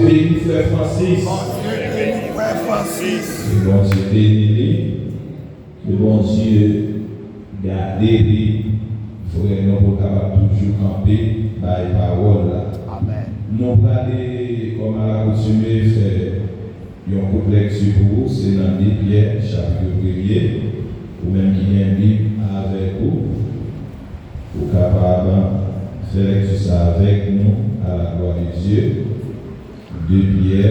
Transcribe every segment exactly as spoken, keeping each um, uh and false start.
Beni frè Francis. Bondye beni frè Francis. Ke Bondye beni li. Ke Bondye gade li vrèman pou l kapab toujou kanpe bay pawòl la. Amèn. Nou prale, kòm alakoutime, fè yon kout lekti pou ou, se nan de Pyè, chapit premye. Ou menm ki gen Bib avèk ou, ou kapab fè lekti sa avèk nou, à la gloire de Dieu. De Pyè,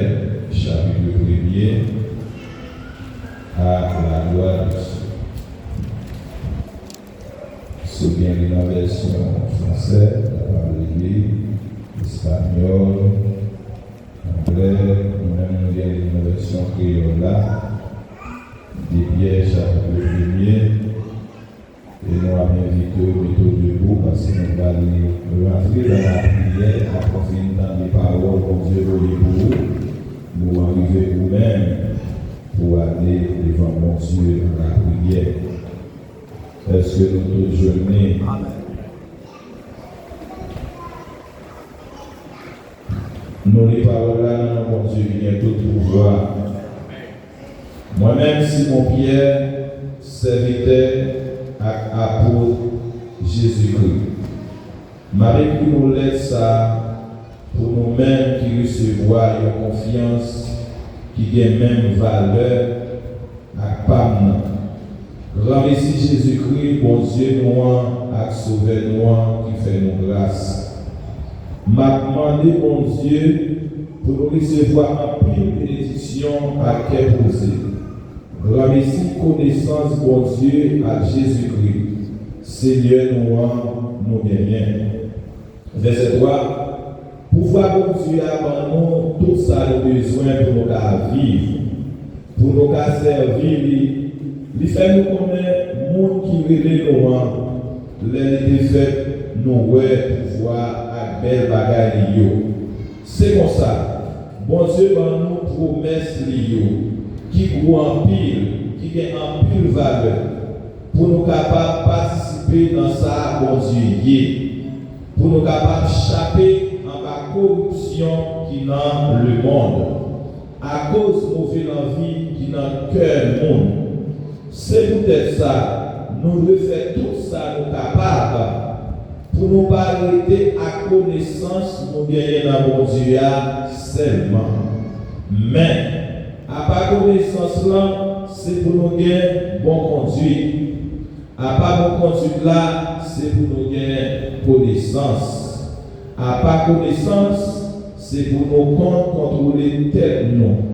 chapit premye, à la gloire de Dieu. Si w gen li nan vèsyon fransè, w kapab li li, espanyòl, anglè, nou menm nou gen li nan vèsyon kreyòl la. De Pyè, chapit premye, e nou ap envite w mete w debou, paske nou pral rantre nan lapriyè, apre w fin tande pawòl Bondye voye pou ou, moman rive ou menm pou w ale devan Bondye nan lapriyè. Èske nou tout jwenn li? Amèn. Nou li pawòl la nan non Bondye ki gen tout pouvwa. Mwen menm, Simon Pyè, sèvitè ak apot Jezikri, m ap ekri nou lèt sa a pou nou menm ki resevwa yon konfyans ki gen menm valè ak pa m nan. Granmesi Jezikri, Bondye nou an ak Sovè nou an ki fè nou gras, m ap mande Bondye pou nou resevwa anpil benediksyon ak kè poze. Granmesi konesans Bondye ak Jezikri, Senyè nou an, nou genyen. Vèsè twa, pouvwa Bondye a ban nou tout sa nou bezwen pou nou ka viv, pou nou ka sèvi li. Li fè nou konnen moun ki rele nou an, lè li te fèt nou wè pouvwa ak bèl bagay li yo. Se konsa, Bondye ban nou pwomès li yo, ki gwo anpil, ki gen anpil valè, pou nou kapab patisipe nan sa Bondye ye, pou nou kapab chape anba koripsyon ki nan lemonn, akoz move lanvi ki nan kè moun. Se poutèt sa, nou dwe fè tout sa nou kapab pou nou pa rete ak konesans nou genyen nan Bondye a sèlman. Men, apa konesans lan, se pou nou gen bon konduit. Apa bon konduit la, se pou nou gen konesans. Apa konesans, se pou nou konn kontwole tèt nou.